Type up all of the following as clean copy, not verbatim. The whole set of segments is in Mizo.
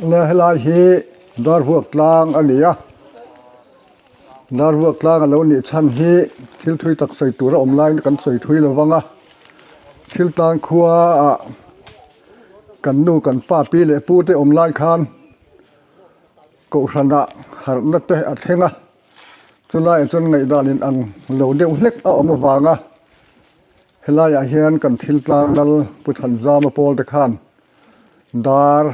Le helai hi Darvuak tlang a ni a, Darvuak tlang a lo nih chhan hi thil thui tak sawi tur a awm laiin kan sawi thui lo vang a, thil tlang khua ah kan nu kan pa pi leh pu te awm lai khan kohhran ah harhna te a thleng a, chulaiah chuan ngaihdan in ang lo deuh hlek a awm avanga helaiah hian kan thil tlang lal Pu Thanzama pawl te khan dar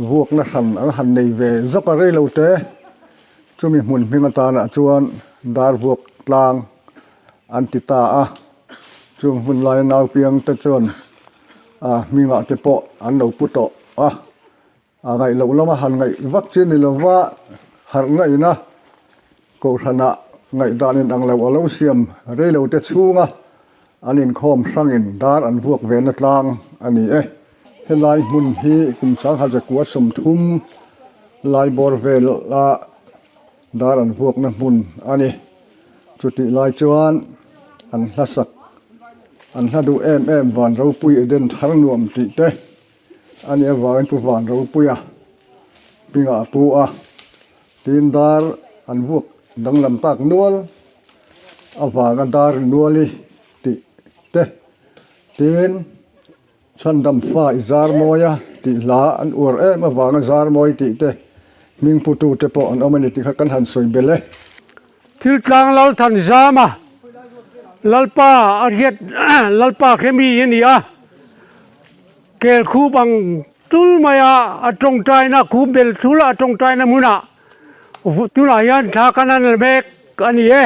vuakna hran an han nei ve zawk a rei lo te chumi hmun hming atanah chuan dar vuak tlang an ti ta a chung hun laia naupiang te chuan ah hmingah te pawh an lo pu tawh a. A ngaih loh lama han ngaih vak chi ni lova harh ngaihna Kohhranah ngaihdan in ang lo a lo siam rei lo te chhunga an inkhawm hrangin dar an vuak ve na tlang a ni e. Helai hmun hi kum sangha zakua 30 lai bawr vela dar an vuakna hmun a ni. Chutih lai chuan an hlasak an hla duh em em Van Ropui Eden Thar Nuam tih te A nih avangin Pu Van Ropuia hmingah a pu a, tin dar an vuak danglam tak nual avanga dar nuali tih te, tin Chhandam fa i zar mawi a tih hla an uar em avanga zar mawi tih te hming putu te pawh an awm a ni tih kha kan han sawi belh e. Thil tlang Lalthan zama Lalpa a hriat Lalpa hremi a ni a. Kel khup ang tul maia a tawngtaina khup bel thul a tawngtaina hmunah tunah hian thla kan han la mek a ni e.